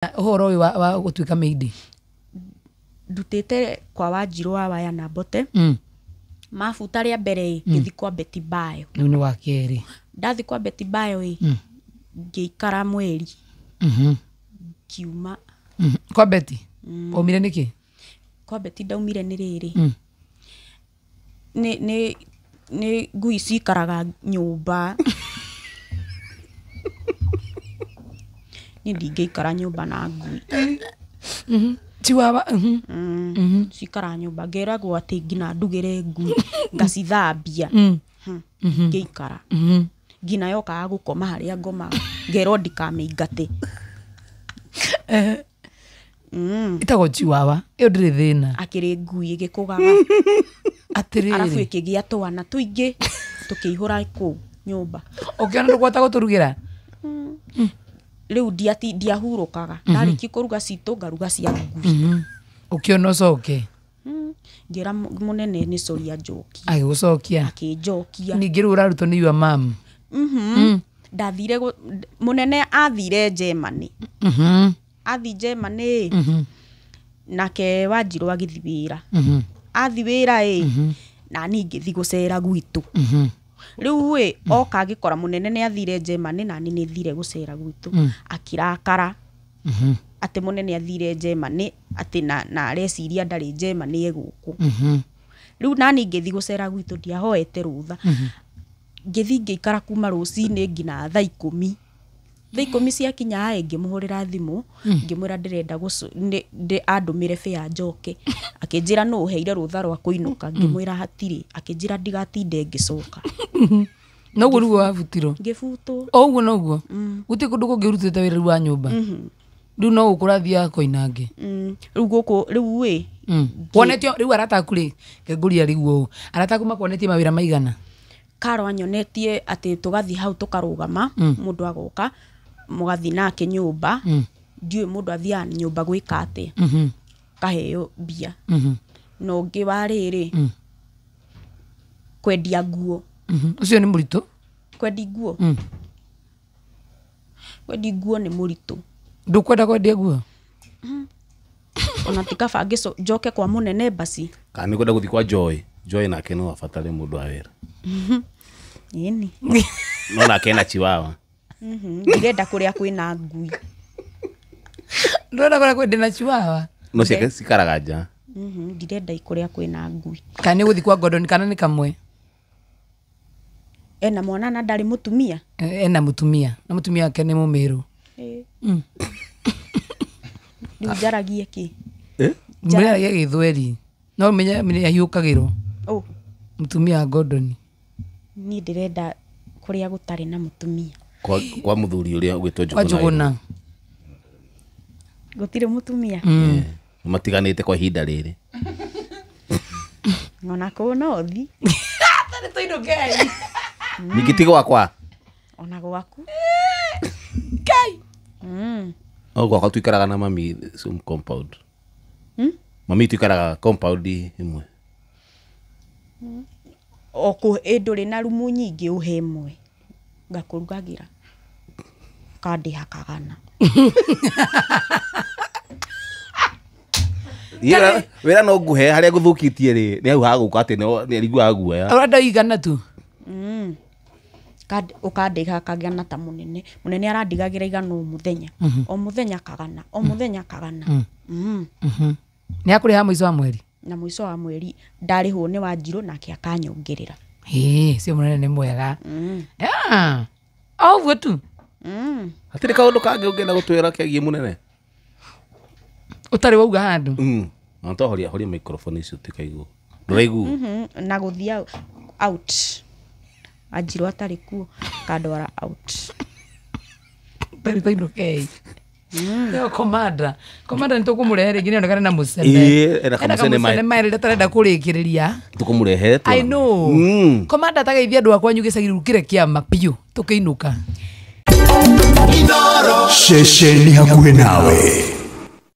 Ũhoro ũyũ wa gũtuĩka maid. Ndutĩte kwa Wanjirũ wa Waya na Mbote. Mabuta rĩa mbere ĩ, ngĩthiĩ kwa Betty Bayo. Rĩu nĩ wa kerĩ. Ndathiĩ kwa Betty Bayo ĩ, ngĩikara mweri. Ngiuma. Kwa Betty? Waumire nĩkĩ? Kwa Betty ndaumire nĩ rĩrĩ. Nĩ ngui cikaraga nyũmba. Niĩ ndingĩikara nyũmba na ngui. Chihuahua. Cikaraga nyũmba, ngeragwo atĩ nginya ndugĩre ngui, ngacithambia. Ngĩikara. Nginya yokaga gũkoma harĩa ngomaga, ngerwo ndikamĩingate. Ĩtagwo chihuahua, ĩyo ndĩrĩ thĩna. Akĩrĩ ngui ĩgĩkũgaga. Atĩrĩrĩ. Arabu ĩkĩgĩa twana tũingĩ, tũkĩihũra kũu nyũmba. Ũkĩona ndũkũhota gũtũrugĩra? Rĩu ndiahurũkaga. Ndarĩkia kũruga citũ, ngaruga cia ngui. Ũkĩona ũcoke? Ngĩra mũnene nĩ coria njoki. Agĩgũcokia? Akĩnjokia. Ningĩ rĩu ũrarutwo nĩ your mum. Ndathire mũnene athire Germany. Athi Germany. Nake Wanjirũ agĩthiĩ wĩra. Athi wĩra ĩ, na niĩ ngĩthiĩ gũcera gwitũ. Rĩu ĩ, oka agĩkora mũnene nĩ athire Germany na niĩ nĩ thire gũcera gwitũ. Akĩrakara. Atĩ mũnene athire Germany, atĩ na areciria ndarĩ Germany e gũkũ. Rĩu na niĩ ngĩthiĩ gũcera gwitũ ndiahoete rũtha. Ngĩthiĩ ngĩikara kuma rũcinĩ nginya thaa ikũmi. Thaa ikũmi ciakinya ĩ, ngĩmũhũrĩra thimũ, ngĩmwĩra ndĩrenda andũmĩre fare njoke. Akĩnjĩra nũ ũheire rũtha rwa kũinũka, ngĩmwĩra hatirĩ. Akĩnjĩra ndigatinde ngĩcoka. Noguo rĩu wabutirwo? Ngĩbutwo. O ũguo noguo? Gũtirĩ kũndũ kũngĩ ũrutĩte wĩra rĩu wa nyũmba? Rĩu no gũkũ ũrathiaga Koinange? Rĩu gũkũ, rĩu ĩ. Wonetio, rĩu arata aku rĩ, ngũria rĩu ũũ, arata aku makuonetie mawĩra maigana? Karo anyonetie atĩ tũgathiĩ hau tũkarũgama, mũndũ agoka, mũgathiĩ nake nyũmba. Ndiũĩ mũndũ athiaga nyũmba gwĩka atĩa. Kaheo mbia. Na ũngĩ wa rĩrĩ, kwendia nguo. Ũcio nĩ mũritũ? Kwendia nguo? Kwendia nguo nĩ mũritũ. Ndũkwenda kwendia nguo? Ona ti kaba njoke kwa mũnene basi. Kana nĩ kwenda gũthiĩ kwa Joy. Joy nake no abatare mũndũ wa wĩra. Ĩni. No nake ena chihuahua. Ndirenda kũrĩa kwĩna ngui. Ndũrenda kũrĩa kwĩna chihuahua? No ciake cikaraga nja. Ndirenda kũrĩa kwĩna ngui. Kana nĩ gũthiĩ kwa Gordon kana nĩ kamwe? Ena mwana na ndarĩ mũtumia? Ena mũtumia. Na mũtumia wake nĩ Mũmĩrũ. Rĩu njaragie kĩ? Njaragie Gĩthweri. No menye nĩ ahiũkagĩrwo. Mũtumia wa Gordon. Niĩ ndĩrenda kũrĩa gũtarĩ na mũtumia. Kwa mũthuri ũrĩa ũgwĩtwo Kwa Njũgũna. Gũtirĩ mũtumia? Matiganĩte kwa ihinda rĩrĩ. Ona kũu no thiĩ. Tarĩ tũinũkei. Ningĩ ti gwakwa? Ona gwaku. Ngai. O gwakwa tuikaraga na mami same compound. Mami tuikaraga compound ĩmwe. O kũ ndũrĩ na rumu nyingĩ ũhe ĩmwe. Ngakũrugagĩra. Ũkandĩha kagana. Wĩra no ngũhe harĩa ngũthũkĩtie rĩ, nĩ hau hagũka atĩ nĩ ariguaga guoya. Ũrenda igana tu? Ũkandĩha kagana ta mũnene. Mũnene arandigagĩra igana o mũthenya. O mũthenya kagana, o mũthenya kagana. Nĩ akũrĩha mũico wa mweri? Na mũico wa mweri ndarĩhwo nĩ Wanjirũ nake akanyongerera. Ĩĩ, ũcio mũnene nĩ mwega. O ũguo tu? Hatirĩ kaũndũ kangĩ ũngĩenda gũtwĩra kegiĩ mũnene? Ũtarĩ wauga handũ? Na to horia horia microphone icio tũkaigua. Ndũraigua? Na gũthiĩ out. Wanjirũ atarĩ kuo, akandwara out. Tarĩ tũinũkei. Yo commander. Commander nĩ tũkũmũrehe rĩngĩ nĩonekane na mũcene. Ĩĩ, ena kamũcene Ena kamũcene maĩ rĩrĩa tarenda kũrĩkĩrĩria. Tũkũmũrehe. I know. Commander tageithia andũ a kwanyu gĩcagi rĩu kĩrĩa kĩama biũ tũkĩinũka. Ceceni hakuhĩ nawe.